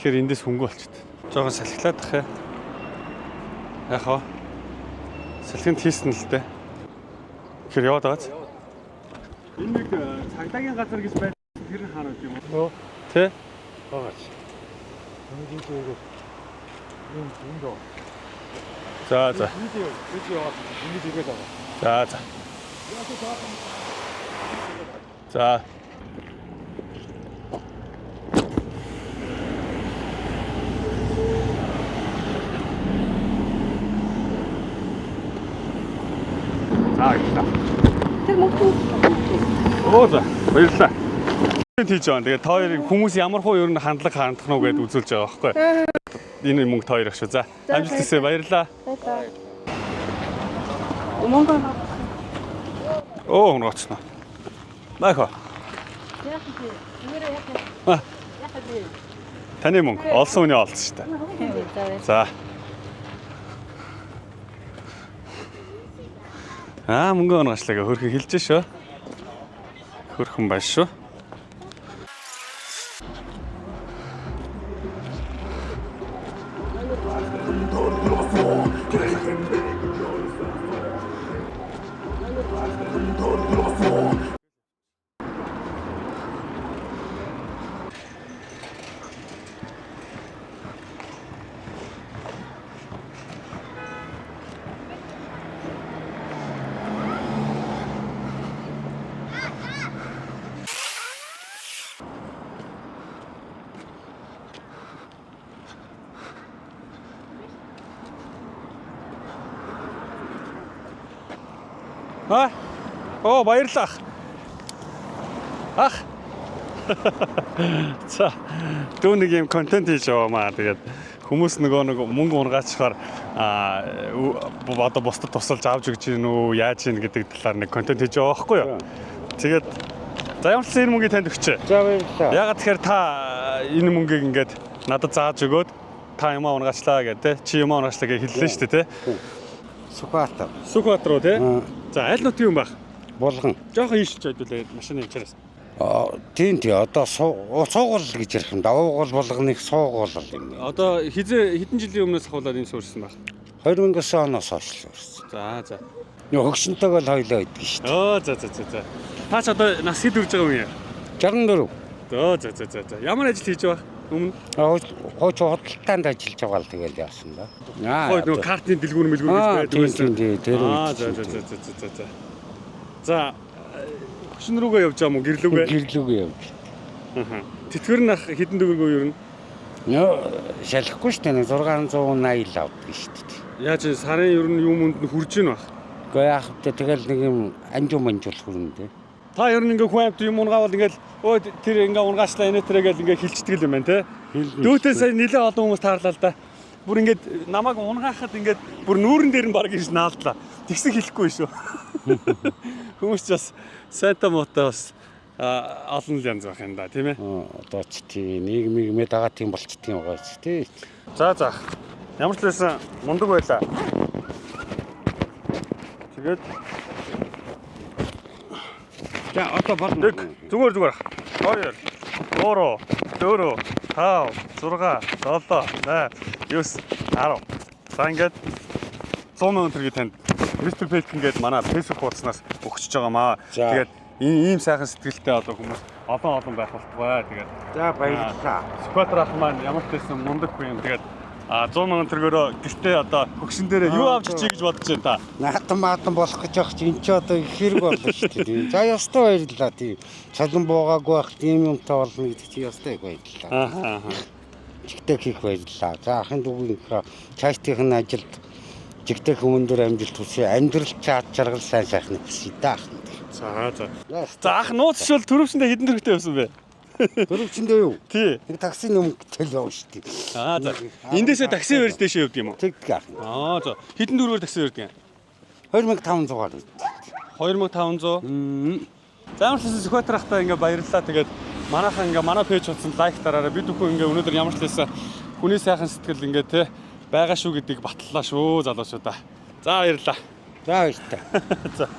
Тэгэхээр эндээс хөнгө болчихд. Жохон салхилаад ах юм. Яг хаа. Салхинд хийсэн л дээ. Тэгэхээр яваад байгааз. Энэ нэг цагдаагийн газар гэж байд. Тэр нь хаана байд юм бэ? Тэ? Байгаач. Өнөөгийн зүгээр юм юм доо. За за. Видео видео яваад ингэж игээд байгаа. За за. За. За баярлалаа. Тэр мөнгө Оо за баярлалаа. Тийж байгаа. Тэгээ та хоёрыг хүмүүс ямар хуу ер нь хандлага хандах нь уу гэдээ үзүүлж байгаа байхгүй. Энэ мөнгө та хоёр ах шүү. За амжилт хүсье. Баярлалаа. байлаа. Мөнгө Оо хөнгөцнө. Наахо. яах вэ? Зүгээр яах вэ? А. Яах вэ? Таны мөнгө олсон хүний олсон шүү дээ. За. За. Аа мөнгө онгочлаа хөрхөн хэлж шүү. Хөрхөн баш шүү. Аа. Оо баярлалаа. Ах. Ах. За. Дүү нэг юм контент хийж яваамаа. Тэгээд хүмүүс нөгөө нэг мөнгө унгаачихаар аа одоо бусдад тусалж авч өгч гин үү, яаж гин гэдэг талаар нэг контент хийж яваа байхгүй юу? Тэгээд за ямар ч энэ мөнгийг танд өгчээ. За баярлалаа. Ягаад тэгэхээр та энэ мөнгийг ингээд надад зааж өгөөд та юмаа унгаачлаа гэдэг те чи юмаа унгаачлаа гэж хэллээ шүү дээ те. Сүхбаатар. Сүхбаатар руу те. За аль нутгийн юм байх? Булган. Жохон ийш чойдүүлээ машины чараас. Аа тийм тий одоо суугуул гэж ярих юм да. Уугуул булганыг суугуул юм. Одоо хизээ хэдэн жилийн өмнөөс ахуулаад энэ суурьсан байх? 2009 оноос хойш л өрсөн. За за. Нөө хөгшинтэйг бол хоёлоо идэх шүү дээ. Оо за за за за. Та ч одоо нас хэд хүрж байгаа юм бэ? 64. Оо за за за за. Ямар ажил хийж байгаа өмнө? Хууч худалдаанд ажиллаж байгаа л тэгэл яасан да. Аа. Хой нөгөө картны дэлгүүр мэлгүүр гэж байдаг байсан. Тийм тийм тэр Аа үед. за за за за за за. За хөшин рүүгээ явж байгаа мó гэрлүүгээ? Гэрлүүгээ явж. Аа. Тэтгэвэр нь ах хэдэн төгрөгөө ер нь? Нөө шалахгүй шүү дээ 680 л авдаг шүү дээ. Яаж энэ сарын ер нь юм үнд нь хурж ийн баг. Гэхдээ яах вэ тэгэл нэг юм анжуу манжуул хүрнэ дээ. Та ер нь ингээ хүн амт юм унгаавал ингээл өө тэр ингээ унгаачлаа энэ тэрэ гэл ингээ хилчдэг юм байна те. Дүүтэй сая нилээ олон хүмүүс таарлаа л да. Бүр ингээд намайг унгаахад ингээд бүр нүүрэн дээр нь баг ирж наалдлаа. Тэгсэн хэлэхгүй шүү. Хүмүүс ч бас сайтай муутай бас олон л янз байх юм да тийм ээ. Одоо ч тийм нийгмийг мэд дагаа тийм болчдөг юм байгаа ч тий. За за. Ямар ч байсан мундаг байлаа. Тэгээд За одоо болно. Нэг зүгээр зүгээр. 2 3 4 5 6 7 8 9 10. За ингээд 100 сая төгрөгийг танд Mr. Pelican гээд манай Facebook хуудаснаас өгчөж байгаамаа. За. Тэгээд ийм сайхан сэтгэлтэй одоо хүмүүс олон олон байх болтугай. Тэгээд За баярлалаа. Сүхбаатар ах маань ямар ч байсан мундаг хүн юм. Тэгээд 100 сая төгрөгөөрөө гэртээ одоо хөгшин дээрээ юу авч чий гэж бодож байна та. Наатан маатан болох гэж явах чи энэ ч одоо их хэрэг болно шүү дээ. За ёстой баярлалаа тийм. Цалин буугаагүй байх тийм юмтай болно гэдэг чи ёстой их баярлалаа. Аа. Жигтэй хийх баярлалаа. За ахын дүүгийнхаа цаашдынх нь ажилд жигтэй өндөр амжилт хүсье. Амьдрал чад жаргал сайн сайхныг хүсье да ахын. За за. За ах нууцшвал төрөвчөндөө хэдэн төгрөгтэй явсан бэ? Төрөвчөндөө юу? Тий. Нэг таксины өмнө тэл явна шүү дээ. Аа за. Эндээсээ такси барьж дэшээ явд юм уу? Тэгдэг ахын. Аа за. Хэдэн төгрөгөөр такси барьдаг юм? 2500-аар. 2500. Мм. За ямар ч байсан Сүхбаатар ахтай ингээ баярлалаа. Тэгээд манайхан ингээ манай пэйж хуудсанд лайк дараарай. Бид бүхэн ингээ өнөөдөр ямар ч байсан хүний сайхан сэтгэл ингээ те байгаа шүү гэдгийг баталлаа шүү залуучуудаа. За баярлалаа. За баярлалаа. За.